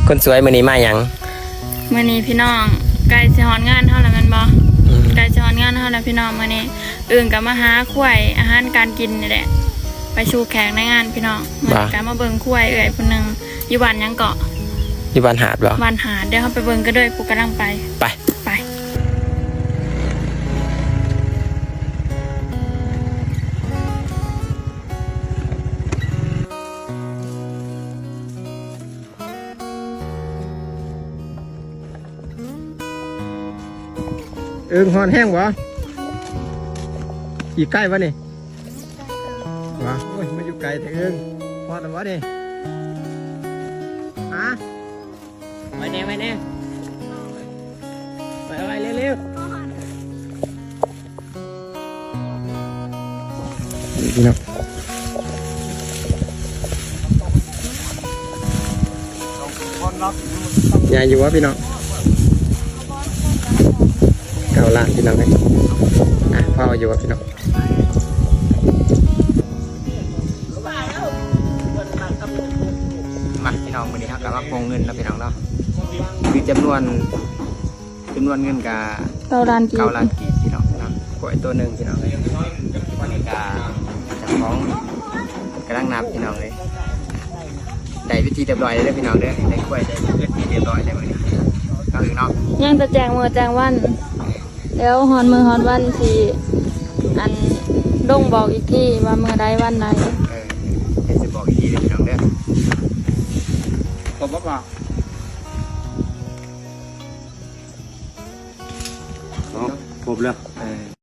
ຄົນສວຍ ມື້ນີ້ມາຫຍັງ? ມື້ນີ້ພີ່ນ້ອງ ໃກ້ຊິຮອດງານເຮົາແລ້ວແມ່ນບໍ່? ອືມ ໃກ້ຊິຮອດງານເຮົາແລ້ວພີ່ນ້ອງ. ມື້ນີ້ອຶ່ງກໍມາຫາຄວາຍ ອາຫານການກິນນີ້ແຫຼະ ໄປສູ່ແຂກໃນງານພີ່ນ້ອງ. ມື້ນີ້ກໍມາເບິ່ງຄວາຍເອື້ອຍຜູ້ໜຶ່ງ ຢູ່ບ້ານຫຍັງເກາະ? ຢູ່ບ້ານຫາດບໍ່? ບ້ານຫາດ. ດຽວເຮົາໄປເບິ່ງກັນເດີ ຜູ້ກຳລັງໄປ. ໄປ ໄປ. ເອີງ ຮ້ອນແຮງບໍ່? ອີກໃກ້ບໍ່ນີ້? ວ່າ ໂອ້ຍ ມາຢູ່ໄກແທ້ເອີງ. ຮອດແລ້ວບໍ່ນີ້? ຮະ? ໄວແດ່ ໄວແດ່ ໄວໆ ເລັວໆ. ນີ້ພີ່ນ້ອງ ໃຫຍ່ຢູ່ບໍ່ພີ່ນ້ອງ? ເກົ້າລ້ານພີ່ນ້ອງເອີຍ. ອ່ະ ພໍຢູ່ບໍ່ພີ່ນ້ອງ? ມາພີ່ນ້ອງ ມື້ນີ້ເຮົາກໍມາປົງເງິນເນາະພີ່ນ້ອງເນາະ ຄືຈຳນວນ ຈຳນວນເງິນກະເກົ້າລ້ານກີບ ເກົ້າລ້ານກີບພີ່ນ້ອງເນາະ. ຄວາຍໂຕໜຶ່ງພີ່ນ້ອງເອີຍ. ນີ້ກະເຈົ້າຂອງກຳລັງນັບພີ່ນ້ອງເອີຍ. ໄດ້ເປັນທີ່ຮຽບຮ້ອຍແລ້ວເດີພີ່ນ້ອງເດີ ໄດ້ຄວາຍໄດ້ເປັນທີ່ຮຽບຮ້ອຍແລ້ວມື້ນີ້ເນາະ. ຍັງແຕ່ແຈ້ງມື້ແຈ້ງວັນ ແລ້ວຮອດມື້ຮອດວັນຊິ ອັນ ລົງບອກອີກທີວ່າມື້ໃດວັນໃດ. ເອີ ດຽວຊິບອກອີກທີເດີພີ່ນ້ອງເດີ. ຄົບບໍ່? ເນາະ ຄົບແລ້ວ.